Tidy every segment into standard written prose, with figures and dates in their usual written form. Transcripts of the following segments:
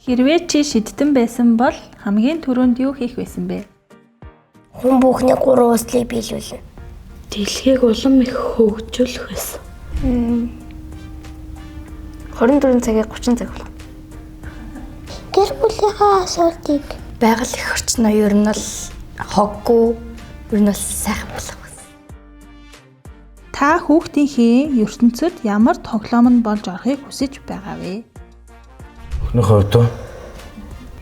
Хэрвээ чи шидтэн байсан бол хамгийн түрүүнд юу хийх байсан бэ? Хүн бүхний гурван хүслийг биелүүлнэ. Дэлхийг улам их хөгжүүлэх байсан. 24 цагийг 30 цаг болгоно. Гэр бүлийнхээ асуултыг Байгаль их орчноо ер нь бол хоггүй, ер нь бол сайхан болох байсан. Та хүүхдийнхээ ертөнцид ямар тоглоом нь болж орохыг хүсэж байгаа вэ? Өхнийхөө хувьд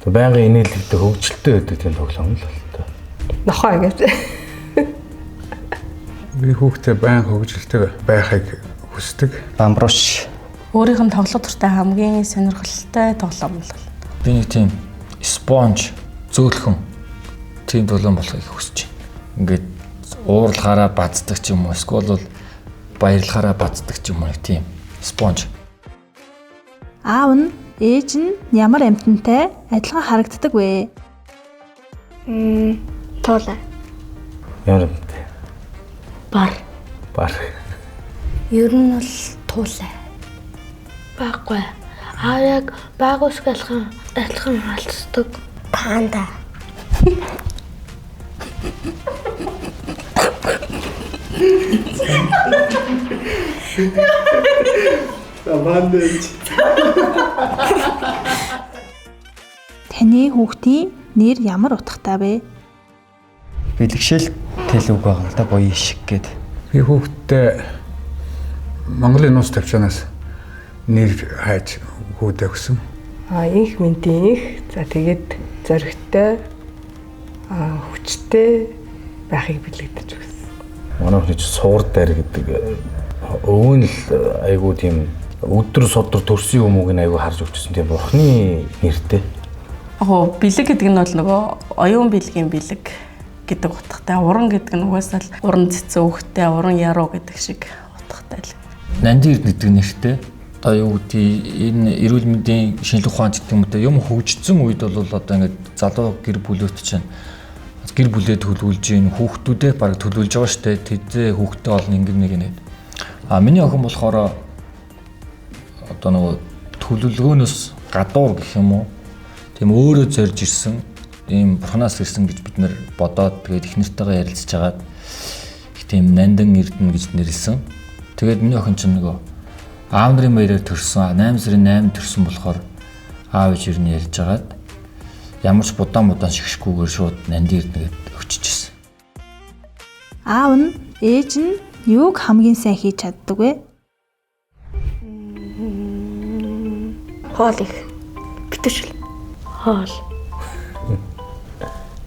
байнгын инээлэгдэг хөгжилтэй байдаг тийм тоглоом л болтой. Нохой гэж. Би хүүхдээ байн хөгжилтэй байхыг хүсдэг. Бамбруш. Өөрийнх нь тоглох дуртай хамгийн сонирхолтой тоглоом бол. Би нэг тийм спонж зөөлхөн тийм тоглоом болохыг хүсэж байна. Ингээд уурлахаараа бацдаг ч юм уу, эсвэл бол баярлахаараа бацдаг ч юм уу нэг тийм спонж. Аав нь ээж нь ямар амьтантай адилхан харагддаг вэ? Туулай. Ямар юм бэ? Бар. Бар. Ер нь бол туулай. Байхгүй. Аа яг байгуус галхан адилхан алддаг. Панда. Таны хүүхдийн нэр ямар утгатай вэ? Бэлгшээл тэл үг байгаа юм л да буян шиг гээд. Би хүүхдээ Монголын нууц тавчаанаас нэр хайж хүүдээ өгсөн. А инх мэндийн их. За тэгээд зоригтой, хүчтэй байхыг бэлэгдэж өгсөн. Манай хүний чи суур дайр гэдэг өвөн л айгуу тийм өдөр содор төрсөн юм уу гэн айгуу харж өгчсөн тийм бурхны нэртэй. Яг гоо бэлэг гэдэг нь бол нөгөө оюун бэлгийн бэлэг гэдэг утгатай. Уран гэдэг нь угаасаа л уран цэцэн үхтэй, уран яруу гэдэг шиг утгатай л. Нандин эрдэнэ гэдэг нэртэй. Одоо юу гэдэг энэ эрүүл мэндийн шинжилгээ ухаан гэдэг юм уу юм хөгжсөн үед бол одоо ингээд залуу гэр бүлүүд чинь гэр бүлээ төлөвлөж гин хүүхдүүдээ бараг төлөвлөж байгаа штэ. Тэдээ хүүхдээ олон ингэн нэг нэг. А миний охин болохоор одоо нөгөө төлөвлөгөөнөөс гадуур гэх юм уу тийм өөрөө зорж ирсэн ийм бурханаас ирсэн гэж бид нэр бодоод тэгээд их нэртэйгээ ярилцж хагаад их тийм нандин эрдэнэ гэж нэрлсэн. Тэгээд миний охин чинь нөгөө аав нарын баяраар төрсөн 8 сарын 8 төрсөн болохоор аав ээж ер нь ярьж хагаад ямар ч будаан шигшгүүгээр шууд нандин эрдэнэ гэд өчөж ирсэн. Аав нь ээж нь юуг хамгийн сайн хийж чаддаг вэ? Хоол их. Битүүшл. Хоол.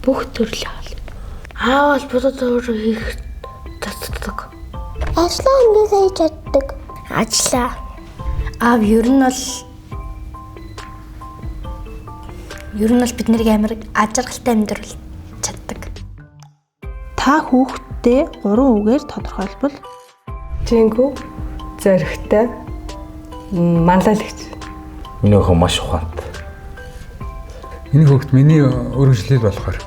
Бүх төрлийн хоол. Аав бол будаад өөрөө хийх татдаг. Ажлаа хамгийн сайн хийж чаддаг. Ажлаа. Аав ер нь бол бид нарыг амар ажаргалтай амьдрал чаддаг. Та хүүхдтэй 3 үгээр тодорхойлбол Чингүү, зоригтой, манлайлагч. Миний охин маш ухаантай. Миний хүүхд миний өргөжлөл болохоор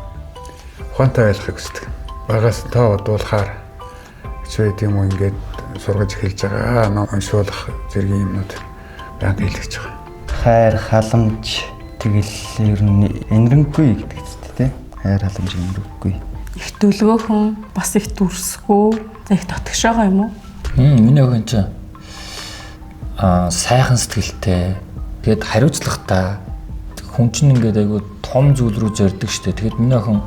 ухаантай байхыг хүсдэг. Багаас тоо бодуулахаар ч байд юм уу ингээд сургаж эхэлж байгаа. Ном уншуулах зэргийн юмнууд байнга хэлж байгаа. Хайр, халамж тэгэл ер нь энэрэнгүй гэдэг зү тэ. Хайр, халамж, энэрэнгүй. Их дөлгөөхөн, бас их дүрсгүү, за их дотгошоогоо юм уу? Миний охин чинь сайхан сэтгэлтэй, тэгээд хариуцлагатай. Хүн чинь ингээд айгуу том зүйл рүү зорддог штэ. Тэгээд миний охин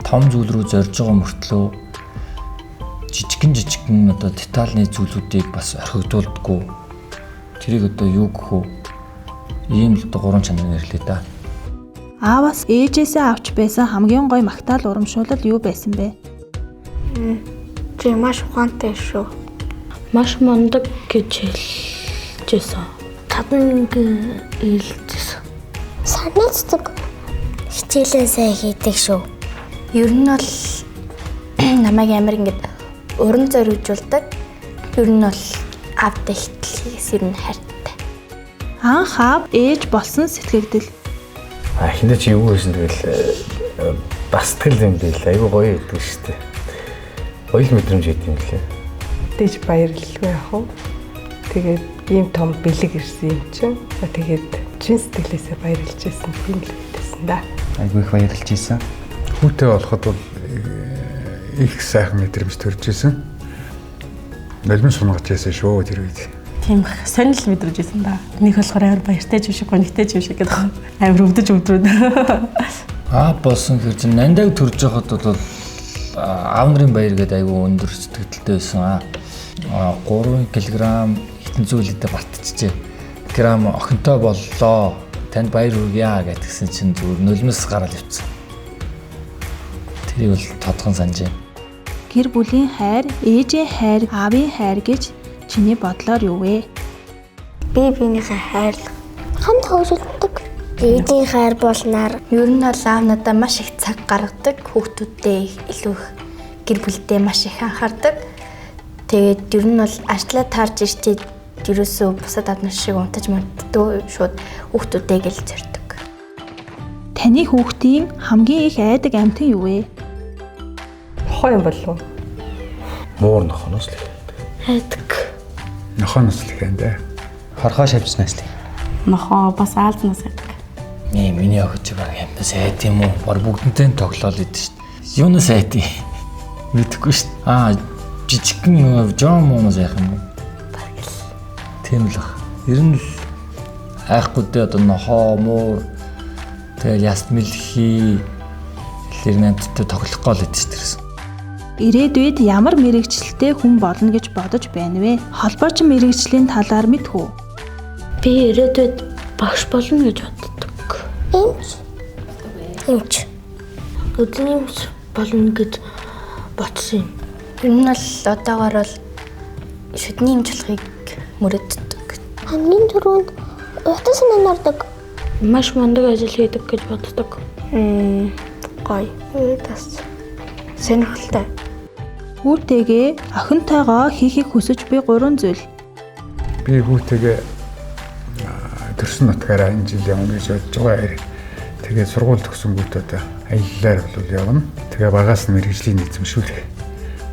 том зүйл рүү зорж байгаа мөртлөө жижигхэн одоо детальны зүйлүүдийг бас орхигдуулдаггүй. Тэрийг одоо юу гэх вэ? Ийм л одоо гурван чанар нэрлэе да. Ааваас ээжээсээ авч байсан хамгийн гоё магтаал урамшуулал юу байсан бэ? Чи маш ухаантай шүү. Маш мундаг гэж хэлжсэн. Чадан хэлжсэн. Санаацдаг. Хичээлээ сайн хийдэг шүү. Ер нь бол намайг амар ингээд уран зориулжуулдаг. Ер нь бол аавтай хитлээс ер нь хайртай. Анх аав ээж болсон сэтгэгдэл. А хинэ чи юу гэсэн тэгэл бастгэл юм байл. Айгуу гоё гэдэг штэ. Гоё л мэдрэмж өгд юм лээ. Дэж баярлалгүй яах вэ? Тэгээд ийм том бэлэг ирсэн юм чинь. За тэгээд Чин сэтгэлээсээ баярлж байсан тийм л үедсэн да. Айгүй их баярлж байсан. Хүүтэй болоход бол их сайхан мэдрэмж төрж исэн. Нулимс сунгаж байсан шүү тэр үед. Тийм их сонирхол мэдрэж байсан да. Нэг болохоор амар баяртай ч юм шиг, гонигтай ч юм шиг гэдэг. Амар өвдөж өвдрөөд. Аа болсон хэр чинь нандаг төрж байхад бол аав нарын баяр гэдэг айгүй өндөр сэтгэлдтэй байсан. 3 кг хитэн зүйлүүдээ бартчихжээ. Грамм охинтой боллоо. Танд баяр хүргье гэдгсэн чинь зүгээр нулимс гараад явцсан. Тэрийг бол тодхон санаж байна. Гэр бүлийн хайр, ээжийн хайр, аавын хайр гэж чиний бодлоор юу вэ? Би биенийхээ хайрлах. Хамт хөвшөлдөг. Ээжийн хайр болнаар. Ер нь бол аав надаа маш их цаг гаргадаг. Хүүхдүүдтэй илүү их гэр бүлдээ маш их анхаардаг. Тэгээд ер нь бол ажлаа таарж ирчээд ерөөсөө бусад аав нар шиг унтаж мунтдаггүй шууд хүүхдүүдээ гэл зорддог. Таны хүүхдийн хамгийн их айдаг амьтан юу вэ? Нохоо юм болов уу? Муур нохоноос л их айдаг. Айдаг. Нохоноос л их айдаг. Хорхоо шавжснаас л. Нохоо бас аалзнаас айдаг. Миний охид чи баг амьтаас айд юм уу? Бар бүгдэнтэй нь тоглоол идэв шүү дээ. Юунаас айд юм? Мэдэхгүй шүү дээ. Аа жижигхэн нөгөө жон муунаас айх юм уу? Бараг л. Тийм л ах. Ер нь л айхгүй дээ одоо нохоо, муур тэгэл яст мэлхий тэр амьттай тоглох гол идэв шүү дээ. Ирээдүйд ямар мэрэгчлэлтэй хүн болно гэж бодож байна вэ? Холбооч мэрэгжлийн талаар мэдэх үү? Би ирээдүйд багш болно гэж боддог. Эмч. Эмч. Нүдний эмч болно гэж бодсон юм. Ер нь бол одоогоор бол шүдний эмч болохыг мөрөддөг. Хамгийн түрүүнд утас санаанардаг. Маш мундаг ажил хийдэг гэж боддог. Гоё. Бас сонирхолтой. Хүүтэйгээ охинтойгоо хийхийг хүсэж буй 3 зүйл. Би хүүтэйгээ төрсөн нутгаараа энэ жил явна гэж бодож байгаа. Тэгээд сургууль төгсөнгүүт одоо аяллаар бол явна. Тэгээ багаас нь мэргэжлийн эзэмшүүлэх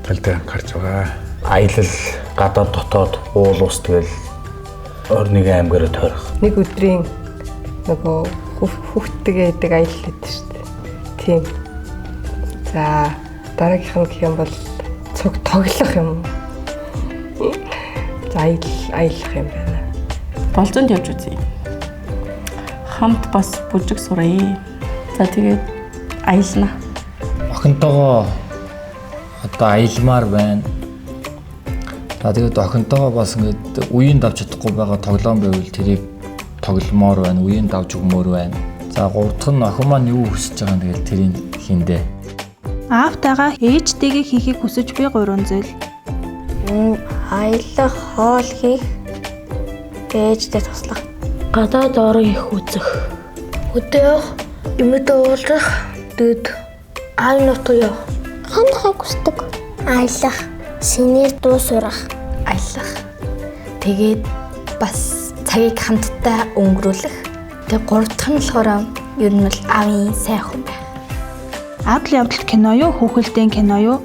тал дээр анхаарч байгаа. Аялал гадаад дотоод уул ус тэгэл 21 аймгаараа тойрох. Нэг өдрийн нөгөө хүүхдтэйгээ идэг аялал гэдэг шүү дээ. Тийм. За дараагийнх нь гэх юм бол цуг тоглох юм. За аялах юм байна. Болзонд явж үзье. Хамт бас бүжиг сурая. За тэгээд аялна. Охинтойгоо одоо аялмаар байна. За тэгээд охинтойгоо бас ингээд үеийн давж чадахгүй байгаа тоглоом байвал тэрийг тогломоор байна, үеийн давж өгмөр байна. За гурав дахь нь охин маань юу хүсэж байгаа юм тэгэл тэрийг хийндэ. Аавтайгаа ээжтэйгээ хийхийг хүсэж буй 3 зүйл. Аялах, хоол хийх, ээжтэй туслах. Гадаад орон их үзэх. Өдөө явах, юмдээ уулзах, тэгээд аав нутаг явах. Хамт хайх хүсдэг. Аялах, шинээр дуу сурах. Аялах. Тэгээд бас цагийг хамтдаа өнгөрүүлэх. Тэгээд гурав дахь нь болохоор ер нь бол аавын сайн хүн байх. Адал явдал кино юу, хүүхэлдэйн кино юу?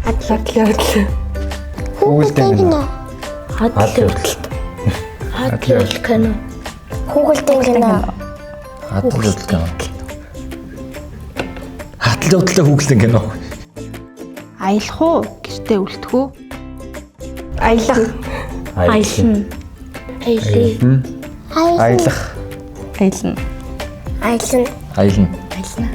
Адал явдал. Хүүхэлдэйн кино. Адал явдал. Адал явдал кино. Хүүхэлдэйн кино. Адал явдал кино. Адал явдлаа хүүхэлдэйн кино. Аялах уу, гэртээ үлдэх үү? Аялах. Аялна. Аялна. Аялах. Аялна. Аялна. Аялна. Аялна.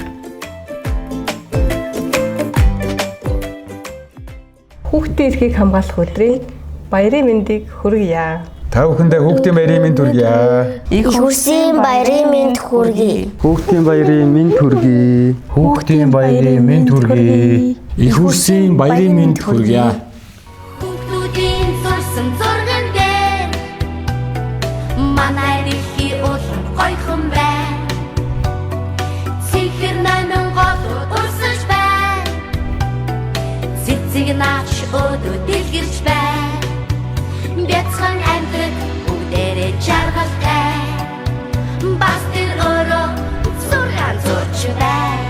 Хүүхдийн эрхийг хамгаалах өдрийн баярын мэндийг хүргье. Та бүхэндээ хүүхдийн баярын мэнд хүргье. Их Хөрсийн баярын мэнд хүргэе. Хүүхдийн баярын мэнд хүргэе. Хүүхдийн баярын мэнд хүргэе. Их хөрсийн баярын мэнд хүргье. Хүүхдүүдийн зурсан зурган дээр манай дэлхий улам гоёхон байна. Цэнхэр найман голууд урсаж байна. Цэцэг наач өөдөө дэлгэрч байна. Бяцхан амьдрал бүгдээрээ жаргалтай. Бас тэр өөрөө зургаан зурч байна.